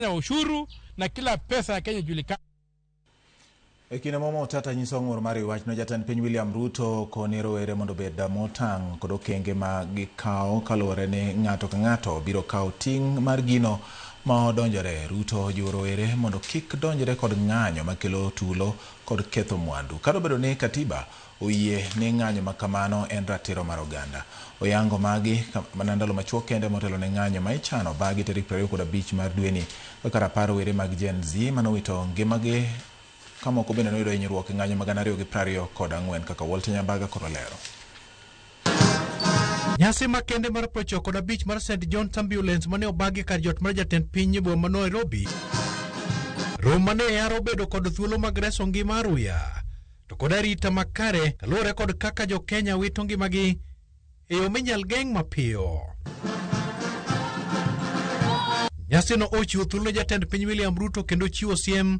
Ushuru na kila pesa ya Kenya ijulikane. E kinde ma Omtata nyiso ng'ur mar wachno, jatend piny William Ruto koni rowere mondo obed motang' kod okenge ma gikawo kaluwore ni ng'ato ka ng'ato biro kawo ting' mar gino ma odonjore. Ruto ojiwo rowere mondo kik donjre kod ng'anyo makelo tulo kod ketho mwandu. Kata obedo ni katiba oyie ni ng'anyo ma kamano en ratiro mar oganda. Oyango magi mana ndalo machuok kende motelo ne ng'anyo ma ichano bagi tarik 25 mar dweni kaka rapar rowere mag Gen Z manowito ngimagi ka moko bende noyudo hinyruok e ng'anyo mag 2024 kaka Walter Nyambaga koro lero. Nyasi makende mar 95 mar St John's Ambulance mane obagi kar jot mar jatend piny e boma ma Nairobi. Romo mane yaro bedo kod thuolo mag reso ngima aruya to kod arita makare kaluwore kod kaka jo Kenya wito ngimagi e yo minyal geng' mapiyo. Nyasino ochiwo thuolo ne jatend piny William Ruto kendo chiwo siem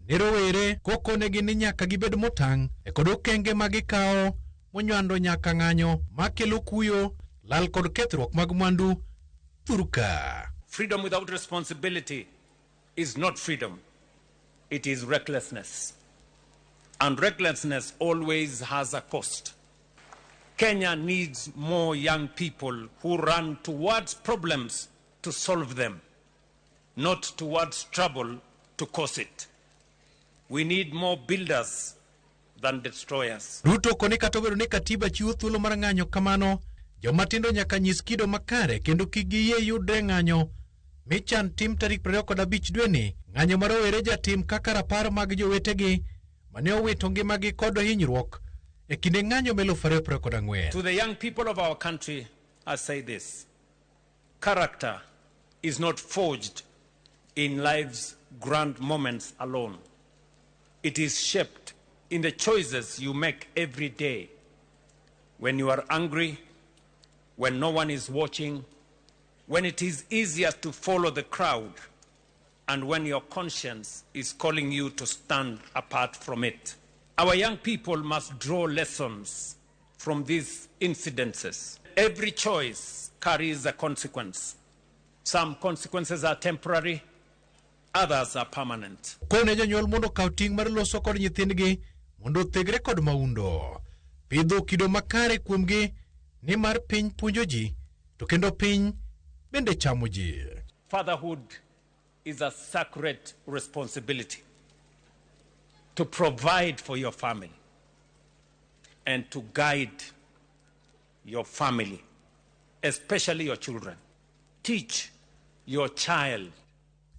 ne rowere kokonegi ni nyaka gibed motang' e kod okenge ma gikawo monywando nyaka ng'anyo makelo kuyo, lal kod kethruok mag mwandu thurka. Freedom without responsibility is not freedom. It is recklessness. And recklessness always has a cost. Kenya needs more young people who run towards problems to solve them, not towards trouble to cause it. We need more builders than destroyers. Ruto koni kata obedo ni katiba chiwo thuolo mar ng'anyo kamano, joma tindo nyaka nyis kido makare kendo kik giyie yudre ng'anyo michan tim tarik 25 dweni. Ng'anyo ma rowere jatim kaka rapar mag jowetegi mane owito ngimagi kod hinyruok e kinde ng'anyo ma 2024. To the young people of our country, I say this. Character is not forged in life's grand moments alone. It is shaped in the choices you make every day. When you are angry, when no one is watching, when it is easier to follow the crowd, and when your conscience is calling you to stand apart from it. Our young people must draw lessons from these incidences. Every choice carries a consequence. Some consequences are temporary, others are permanent. Kone jonyuol mondo okaw ting' mar loso kod nyithindgi mondo othegre kod maundo. Pidho kido makare kuomgi nimar piny puonjo ji to kendo piny bende chamo ji. Fatherhood is a sacred responsibility to provide for your family and to guide your family, especially your children. Teach your child.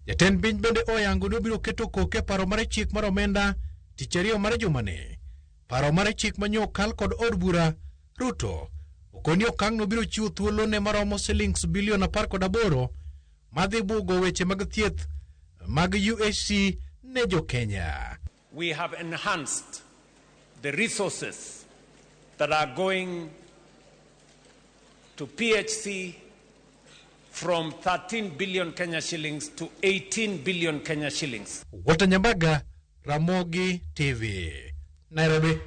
Jatend piny bende oyango ni obiro keto koke paro mar chik mar omenda tich ariyo mar jumani. Paro mar chik manyo okal kod od bura Ruto okoni okang'no biro chiwo thuolo ne maromo silings bilion 18 madhi bugo weche mag thieth mag UHC ne jo-Kenya. We have enhanced the resources that are going to PHC from 13 billion Kenya shillings to 18 billion Kenya shillings. Walter Nyambaga, Ramogi TV, Nairobi.